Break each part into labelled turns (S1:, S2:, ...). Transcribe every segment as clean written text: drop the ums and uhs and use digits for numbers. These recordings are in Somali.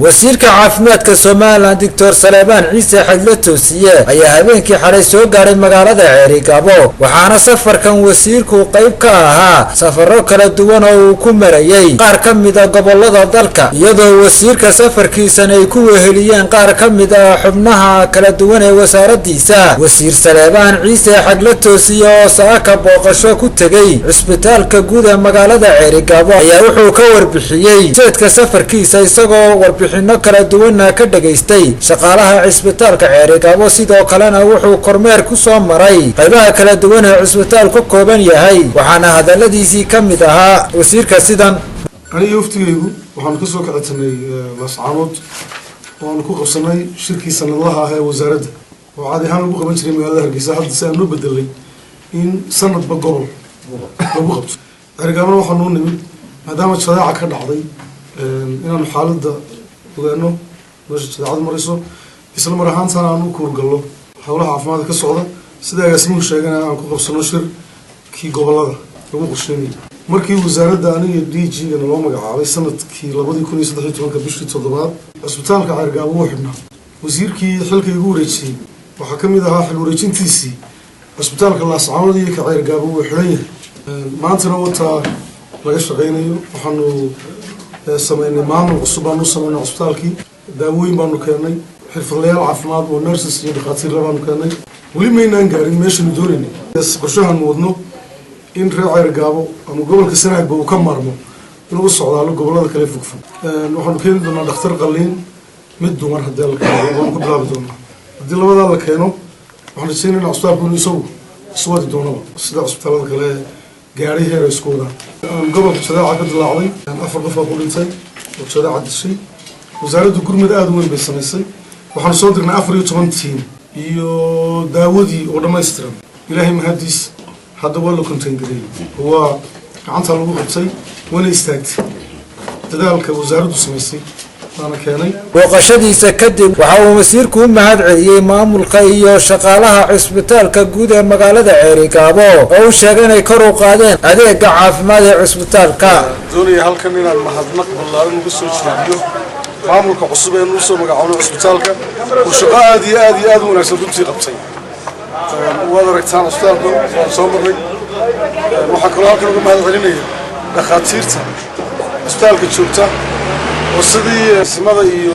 S1: Wasiirka caafimaadka Somaliland Doctor Saleebaan Ciise Xagle Toosiye ayaa habeenkii xalay soo gaaray magaalada Ceerigaabo, waxaana safarkan wasiirku qayb ka ahaa safarro kala duwan oo uu ku marayay qaar ka mid ah gobolada dalka, iyadoo wasiirka safarkiisan ay ku weheliyeen qaar ka mid ah xubnaha kala duwan ee wasaaraddiisa. Wasiir Saleebaan Ciise Xagle Toosiye oo saaka booqasho ku tegey cusbitaalka guud ee magaalada Ceerigaabo ayaa wuxuu ka warbixiyey ujeedka safarkiisa, isagoo warbixino kala duwanna ka dhageystay shaqaalaha cisbitaalka Ceerigaabo. Sidoo kalena wuxuu kormeer ku soo maray qaybaha kala duwan ee cisbitaal ka kooban yahay, waxaana hadaladiisii ka mid ahaa wasiirka sidan:
S2: Aniga waftigaygu waxaanu kasoo kicitanay Laascaanood oo aanu ku qabsanay shirkii sanadlaha ah ee wasaaradda oo caadi ahaan lagu qaban jiray magaalada Hargeysa. Hadda si aan u bedelay in sanadba gobol lagu qabto. Ceerigaabona waxaanu u nimid maadaama jadeeca ka dhacday inaanu xaaladda ogaano, meesha jadeecadu marayso, isla mar ahaantana aan u kuurgallo howlaha caafimaadka ka socda. Sida agaasimuhu sheegana, aan ku qabsano shirkii gobolada lagu qorsheynayay. Markii wasaaradda aniga DG-gana loo magacaabay sanadkii 2013-ka bishii toddobaad, cusbitaalka Ceergaabo wuu xidhnaa. Wasiirkii xilka igu wareejiyey waxaa ka mid ahaa xil wareejintiisii cusbitaalka Laascaanood iyo ka Ceergaabo wuu xidhan yahay. Maantana wataa laga shaqaynayo. Waxaanu sameynay maamul cusub baanu sameynay cusbitaalkii, daawooyin baanu keennay, xirfadlayaal caafimaad oo nurses iyo dhakhaatiirla baanu keennay. Weli maynaan gaarin meeshanu doonaynay. Qorshahaanu wadno in reer Ceergaabo ama gobolka Sanaagba uu ka maarmo inuu u socdaalo gobolada kale fogfog. Waxaanu keeni doonaa dhakhtar qalliin, mid dumar haddii la keeno waanu ku bilaabi doonaa. Haddii labadaa la keeno, waxaan rajeynayna cusbitaalku inuu isagu iswadi doonaba sida cusbitaalada kale gaadhay heer ay isku wadaan. Gobolka jadeeca ka dilaacday, 4 qof baa ku dhintay oo jadeeca dishay. Wasaaradda gurmud aada u weyn bay samaysay. Waxaanu soo dirnay 14 team iyo daawadii oo dhammaystiran. Ilaahay mahadiis, hadda waa la contain gareeyey oo waa gacanta lagu qabtay, wana istaagtay. Dadaalka wasaaraddu samaysay baana keenay.
S1: Booqashadiisa kadib waxa uu wasiirku u mahad celiyey maamulka iyo shaqaalaha cusbitaalka guud ee magaalada Ceerigaabo oo uu sheegay inay kor u qaadeen adeega caafimaad ee cusbitaalka.
S2: Doonaya halkan inaan mahadnaq ballaaran uga soo jeediyo maamulka cusub ee nuu soo magacaabno cusbitaalka oo shaqo aada iyo aada iyo aada u wanaagsan runtii qabtay. Waad aragtaan, cusbitaalka waan soo marnay. Waxaa kaloo halkan uga mahad celinaya dhakhaatiirta cusbitaalka joogta oo sidii simada iyo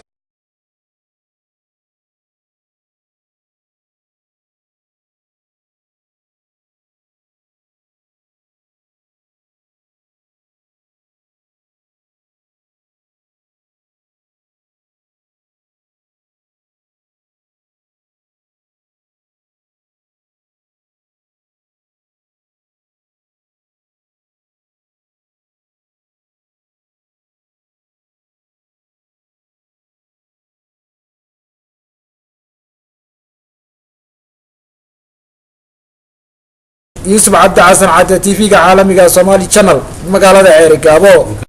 S1: Yuusuf Cabdi Xasan Cadde, TV-ga caalamiga Somali Channel, magaalada Ceerigaabo.